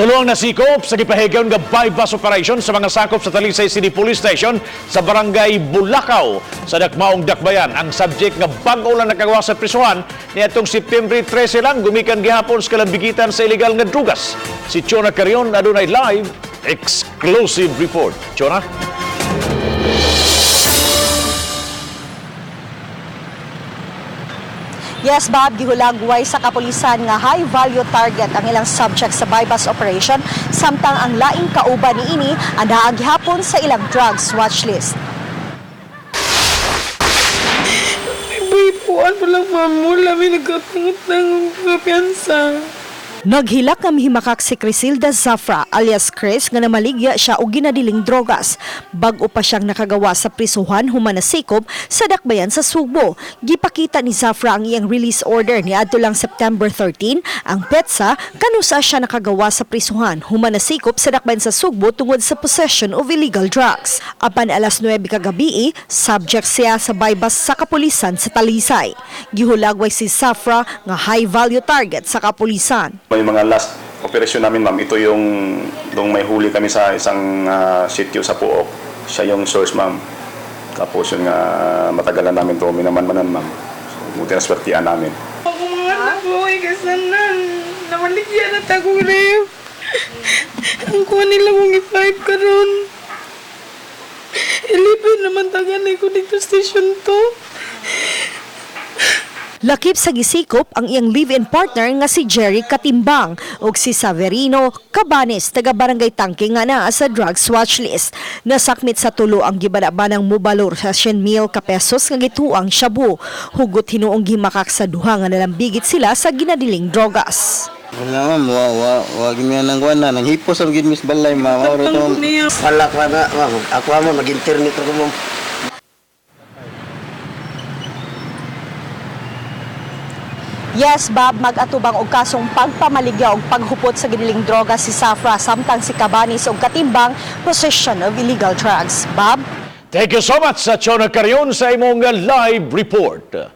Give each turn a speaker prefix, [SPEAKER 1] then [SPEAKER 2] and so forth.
[SPEAKER 1] Tulo ang nasikop sa gipahigayon nga bypass operation sa mga sakop sa Talisay City Police Station sa Barangay Bulacau sa Dakmaong Dakbayan. Ang subject nga bag-o lang nakagawa sa prisuhan niadtong September 13 lang gumikan gihapon sa kalambigitan sa illegal nga drugas. Si Chona Carion adunay live exclusive report. Chona?
[SPEAKER 2] Yes, Bob, gihulagway sa kapulisan nga high value target ang ilang subject sa bypass operation samtang ang laing kauban niini ang naa gihapon sa ilang drugs watch list.
[SPEAKER 3] Ibuan pa lang, ma'am. Wala may nagkatangot ng kapiyansa.
[SPEAKER 2] Naghilak nga mihimakak si Crisilda Zafra alias Chris nga namaligya siya og ginadiling drogas. Bag-o pa siyang nakagawa sa prisuhan human nasikop sa dakbayan sa Sugbo. Gipakita ni Zafra ang iyang release order niadto lang September 13 ang petsa kanusa siya nakagawa sa prisuhan human nasikop sa dakbayan sa Sugbo tungod sa possession of illegal drugs. Apan alas 9 kagabi, subject siya sa bypass sa kapulisan sa Talisay. Gihulagway si Zafra nga high value target sa kapulisan.
[SPEAKER 4] May mga last operation namin, ma'am, ito yung nung may huli kami sa isang sitio sa Puok. Siya yung source, ma'am. Tapos yun nga, matagalan namin to, minaman-manan, ma'am. So, buti na swertian namin.
[SPEAKER 3] Ako mga anak ko, ay kasanan. Namaligyan na tagong ref. Ang kuha nila kong i-five karon. 11 naman tagan ko dito station to.
[SPEAKER 2] Lakip sa gisikop ang iyang live-in partner nga si Jerry Katimbang ug si Severino Cabanes taga Barangay Tangke nga naa sa drugs watch list. Nasakmit sa tulo ang gibanabanang mubalor sa 100,000 ka pesos nga gituang shabu. Hugot hinuong gimakak sa duha nga nalambigit sila sa ginadiling drogas.
[SPEAKER 5] Wala, ma'am, wa wa wa gimi nang kuan na nang hipos ang gid mis balay, ma'am. Wa ro to, ma'am.
[SPEAKER 3] Niya.
[SPEAKER 6] Wala ko na, ma'am. Ako mo mag-internet ako, ma'am.
[SPEAKER 2] Yes, Bob, mag-atubang og kasong pagpamaligya og paghupot sa giniling droga si Safra samtang si Cabanes og Katimbang possession of illegal drugs. Bob?
[SPEAKER 1] Thank you so much sa Chona Carion sa imong live report.